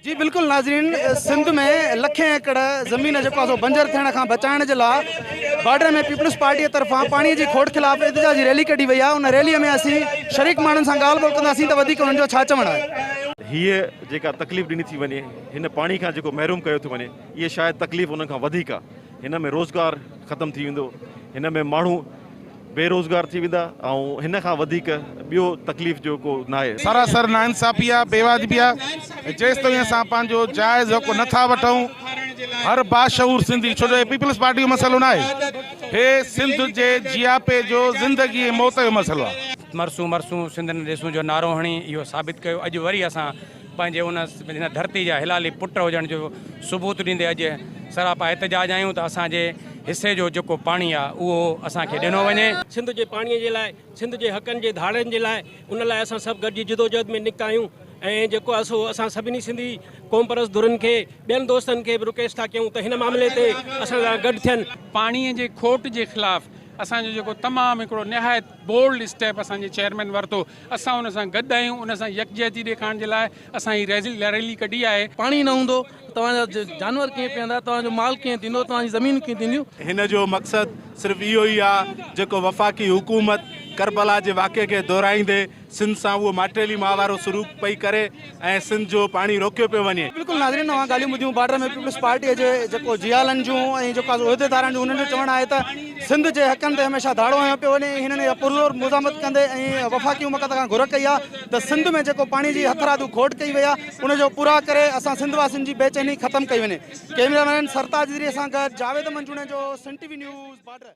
جي بلڪل ناظرين سنڌ ۾ لکين ايڪڙ زمين جيڪو آهي سو بنجر ٿيڻ کان بچائڻ جي لاء بارڊر ۾ پيپلز پارٽي طرفان پاڻي جي کوٽ خلاف احتجاجي ريلي ڪڍي وئي آهي ان ريلي ۾ اسين شريڪ ماڻهن سان ڳالهه ٻولهه ڪنداسين ته وڌيڪ انهن جو ڇا چوڻ آهي. هيء جيڪا تڪليف ڏني ٿي وڃي، هن پاڻي کان جيڪو محروم ڪيو ٿو وڃي، اهي شايد تڪليف انهن کان وڌيڪ آهي. هن ۾ روزگار ختم ٿي ويندو، هن ۾ ماڻهو بي روزگار ٿي ويندا ۽ هن کان وڌيڪ ٻيو تڪليف جو ڪو ناهي. سراسر ناانصافي آ، بيواجبي آ ۽ جيستائين اسان پنهنجو جائز حق نه ٿا وٺون هر باشعور سنڌي ڇو جو هي پيپلز پارٽي جو مسئلو ناهي هي سنڌ جي جياپي جو زندگي ۽ موت جو مسئلو آ. مرسون مرسون سنڌ نه ڏيسون جو نعرو هڻي اهو ثابت ڪيو اڄ وري اسان پنهنجي ان هن ڌرتي جا حلالي پٽ هجڻ جو ثبوت ڏيندي اڄ سراپا احتجاج آهيون ته اسان جي حصي جو جيڪو پاڻي آهي اهو اسان کي ڏنو وڃي. سنڌ جي پاڻي جي لاء، سنڌ جي حقن جي ڌاڙن جي لاء ان لاء اسان سڀ گڏجي جدوجهد ۾ نڪتا آهيون ۽ جيڪو آهي سو اسان سڀني سنڌي قومپرست ڌرين کي ٻين دوستن کي به رڪويسٽ ٿا ڪيون ته هن معاملي تي اسان سان گڏ ٿين. پاڻي جي کوٽ جي خلاف اسان جو جيڪو تمام هڪڙو نهايت بولڊ اسٽيپ اسان جي چيئرمين ورتو اسان ان سان گڏ آهيون، ان سان يڪجهتي ڏيکارڻ جي لاء اسان هي ريلي ڪڍي آهي. پاڻي نه هوندو ته توهان جا جانور ڪيئن پيئندا، توهان جو مال ڪيئن ٿيندو، توهان جي زمينون ڪيئن ٿينديون. هن جو مقصد صرف اهو ئي آ جيڪو وفاقي حڪومت ڪربلا جي واقعي کي دهرائيندي سنڌ سان اهو ماٽيلي ماء وارو سلوڪ پئي ڪري ۽ سنڌ جو پاڻي روڪيو پيو وڃي. بلڪل ناظرين اوهان ڳالهيون ٻڌيون بارڊر ۾ پيپلز پارٽي جي جيڪو جيالن جون ۽ جيڪو عهديدارن جون انهن جو چوڻ آهي ته سنڌ جي حقن تي هميشه ڌاڙو هنيو پيو وڃي ۽ هنن اها پرزور مزاحمت ڪندي ۽ وفاقي حڪومت کان گهر ڪئي آهي ته سنڌ ۾ جيڪو پاڻي جي هٿرادو کوٽ ڪئي وئي آهي ان جو پورا ڪري اسان سنڌ واسين جي بيچيني ختم ڪئي وڃي ڪئميرا مين سرتاج ادريس سان گڏ Javed Ahmed Junejo Sindh T V news border.